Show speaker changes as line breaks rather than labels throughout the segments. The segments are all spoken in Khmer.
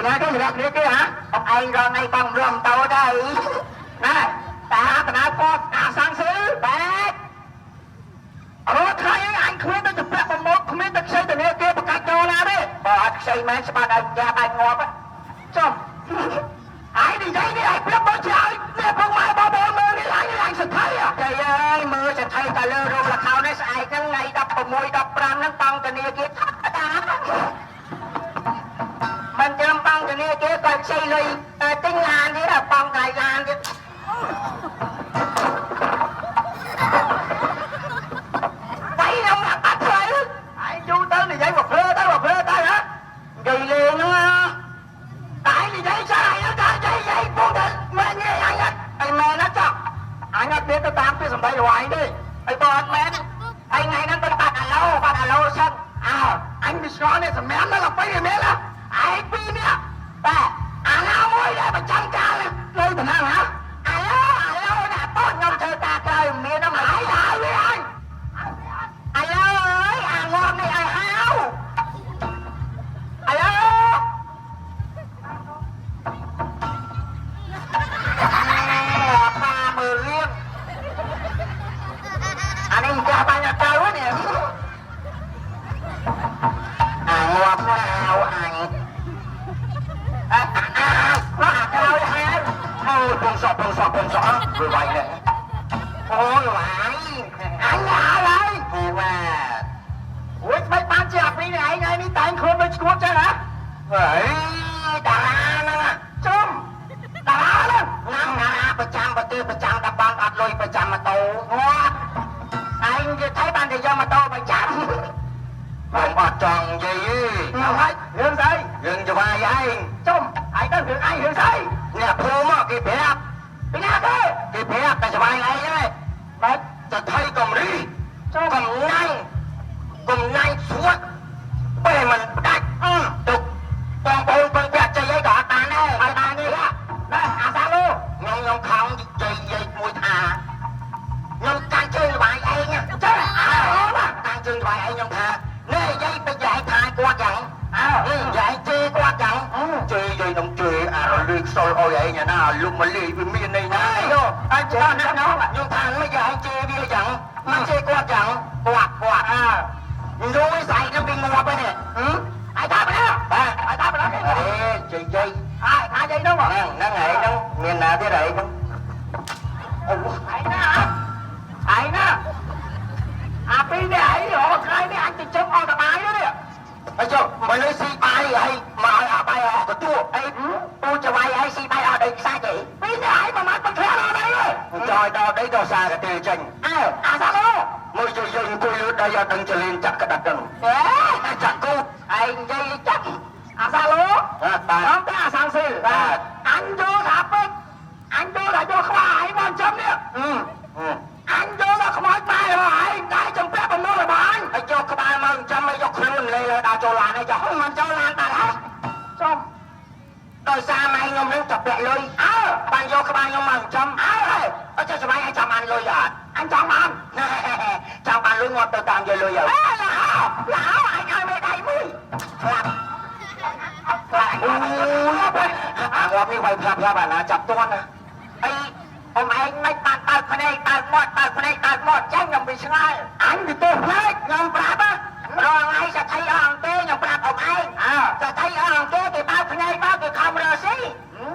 ណាគេសម្រាប់គ្នាគេហ៎អឯងរងថ្ងៃបងរំតោដែរណាតាកណាគាត់អាសាំងស៊ឺបែករាល់ថ្ងៃអញគ្មានទៅជពាក់ប្រមូលគ្មានទៅខ្ចីធនាគារបកាច់ចូលណាទេបើអត់ខ្ចីមែនច្បាស់ដល់យ៉ាបាច់ងាប់ចំឯងនិយាយនេះឯងប្រៀបដូចជាឲ្យនេះផងម៉ែបងប្អូនមើលនេះឯងឯងសថៃចៃអើយមើលសថៃតែលើរោងលខោនេះស្អែកហ្នឹងថ្ងៃ16 15ហ្នឹងបងធនាគារតាមិនចាំបងធនាគារក៏ខ្ចីលុយទិញឡានទៀតបងកាយឡានទៀត បាយខ្ញុំអត់ធ្វើឯងយូរទៅនិយាយមកភ្លើទៅមកភ្លើទៅហ៎និយាយលេងហ្នឹងតែនិយាយចាយតែនិយាយពងតែមែនទេអញអត់អីមែនណាចុះអញអត់មានទៅតាមពីសម្ដីរបស់ឯងទេអីបើអត់មែនឯងថ្ងៃហ្នឹងទៅបាត់អាឡូបាត់អាឡូសិនអើអញមិនស្គាល់នេះសម្រាប់ដល់ទៅមែនណាឯងពីរនេះបាទអាណាមួយដែលប្រចាំការលើតំណាងហ៎អាឡូអាឡូណាបងខ្ញុំធ្វើការក្រោយមានហ្នឹងហើយហើយវាអញ អាឡូអើយអាងំនេះឲ្យហៅអាឡូផាមើលរៀងអានេះចាស់បាញ់អត់ទៅនេះអាងាប់ណាហៅអញអាអាអាអាក្រោយហៅអូពងសក់ពងសក់ពងសក់វាវាយនេះអូយវាយអញហៅហើយវ៉ា អូយមិនបានជាអាពីនេះឯងឯងនេះតែងខ្លួនដូចឈួតចឹងហ៎ហេតារាហ្នឹងចំតារាហ្នឹងណាំតារាប្រចាំប្រទេសប្រចាំតំបន់អត់លុយប្រចាំម៉ូតូងាប់ឯងនិយាយថៃបានតែយកម៉ូតូប្រចាំ
ខ្ញុំអត់ចង់និយាយទេ
ហើយរឿងស្អី
រឿងចវាយឯង
ចំឯងទៅរឿងឯងរឿងស្អី
អ្នកភូមិគេប្រាប់
ពីណាគេ
គេប្រាប់តែចវាយឯងហ្នឹង
បាទ
ចថៃកំរី
ចំ
កំណាញ់កំណាញ់ស្ួតពេលមិនដាច់ទុកបងប្អូនពឹងពាក់ជ័យអីក៏អត់បានដែរ
អត់បានទេណាអាសាឡូ
ខ្ញុំខំនិយាយនិយាយមួយថាខ្ញុំកាន់ជើងចវាយឯង
ចេះអើ
កាន់ជើងចវាយឯងខ្ញុំថានេះយាយទៅយាយថាគាត់យ៉ាង
អើ
យាយជេរគាត់យ៉ាងជេរយាយនឹងជេរអារលីខ្សលអុយឯងណាលុំមកលីវាមានន័យណា
យោអើចេះណាស់នោះ
ខ្ញុំថាមិនយាយជេរវាយ៉ាងមិនជេរគាត់យ៉ាងគាត់គាត់
អើ
យូរស្អែកនឹងវាងាប់ហើយនេះ
ឯថាបណ្ណា
បាទ
ឯថាបណ្ណាគេ
អេជេរយាយ
អើថាយាយនោះ
ហ្នឹងហ្នឹងឯងហ្នឹងមានណាទៀតឯងហ្នឹង
អូឯណាឯណាអាពីនេះឯងរកថ្ងៃនេះអញទៅចឹងអស់តបាយនេះ
ហើយចុះមកលើស៊ីបាយហើយមកឲ្យអាបាយអស់ទទួល
អីពូចវាយឯងស៊ីបាយអស់ដីខ្សាច់អីពីនេះឯងប្រមាថមិនធ្លាក់ដល់ដីទេ
ចយដល់ដីដល់សារកទេចេញ
អើអាសាឡូ
មួយជួយយើងអង្គុយលើដីអត់ដឹងចលៀនចាក់ក្តាប់ដឹង
អេ
ចាក់គូ
ឯងនិយាយចឹងអាសាឡូ
បាទបាទ
អត់តែអាសាំងស៊ី
បាទ
អញយល់ថាពេកអញយល់ថាយកក្បាលឯងមកចាំនេះអញយល់ថាខ្មោចម៉ែរបស់ឯងដែរចំពាក់បំណុលរបស់អញ
ហើយយកក្បាលមកចាំឲ្យយកខ្លួនលេលើដល់ចូលឡានហើយចុះ
មិនចូលឡានបាត់ហើយចំ
ដោយសារម៉ែខ្ញុំនឹងចាប់ពាក់លុយ
អើ
បានយកក្បាលខ្ញុំមកចាំ
អើហើយ
អត់ចេះសម័យឲ្យចាំបានលុយអត់
អញចង់បាន
ចាំបានលុយងាប់ទៅតាមយកលុយហើយ
អេឡាឡាអញឲ្យមេដៃមួយ
ផ្លាប់ផ្លាប់អូយអាងាប់នេះវាយផ្លាប់ផ្លាប់អាណាចាប់តន់ណា
អីអ៊ំឯងមិនបានបើកភ្នែកបើកមាត់បើកភ្នែកបើកមាត់ចឹងខ្ញុំវាឆ្ងល់អញវាទោសភ្នែកខ្ញុំប្រាប់ណារាល់ថ្ងៃសថីអស់ទេខ្ញុំប្រាប់អ៊ំឯង
អើ
សថីអស់ទេគេបើកភ្នែកមកគេខំរកស៊ី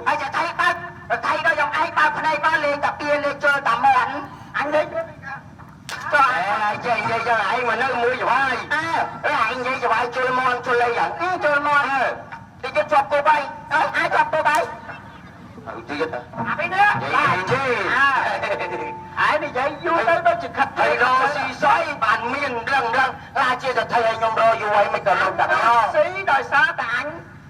ហើយសថីបើកសថីដល់ខ្ញុំឯងបើកភ្នែកមកលេងតាពៀលេងជើតាមន់អញលេង
ចុះឯងចេះនិយាយចឹងឯងមកនៅមួយចវាយ
អើ
អេឯងនិយាយចវាយជុលមន់ជុលអីយ៉ាង
ចូលមន់
តិចជាប់គប់ហើយ
អើអាចចាប់ទៅបាយ
ទៅទៀត
អាពីនេះ
និយាយនិយាយ
អើឯងនិយាយយូរទៅដូចជាខិត
ហើយរកស៊ីសយបានមានដឹងដឹងឡាជាសថីឲ្យខ្ញុំរយូរហើយមិនក៏លុបដាក់
ស៊ីដោយសារតែអញ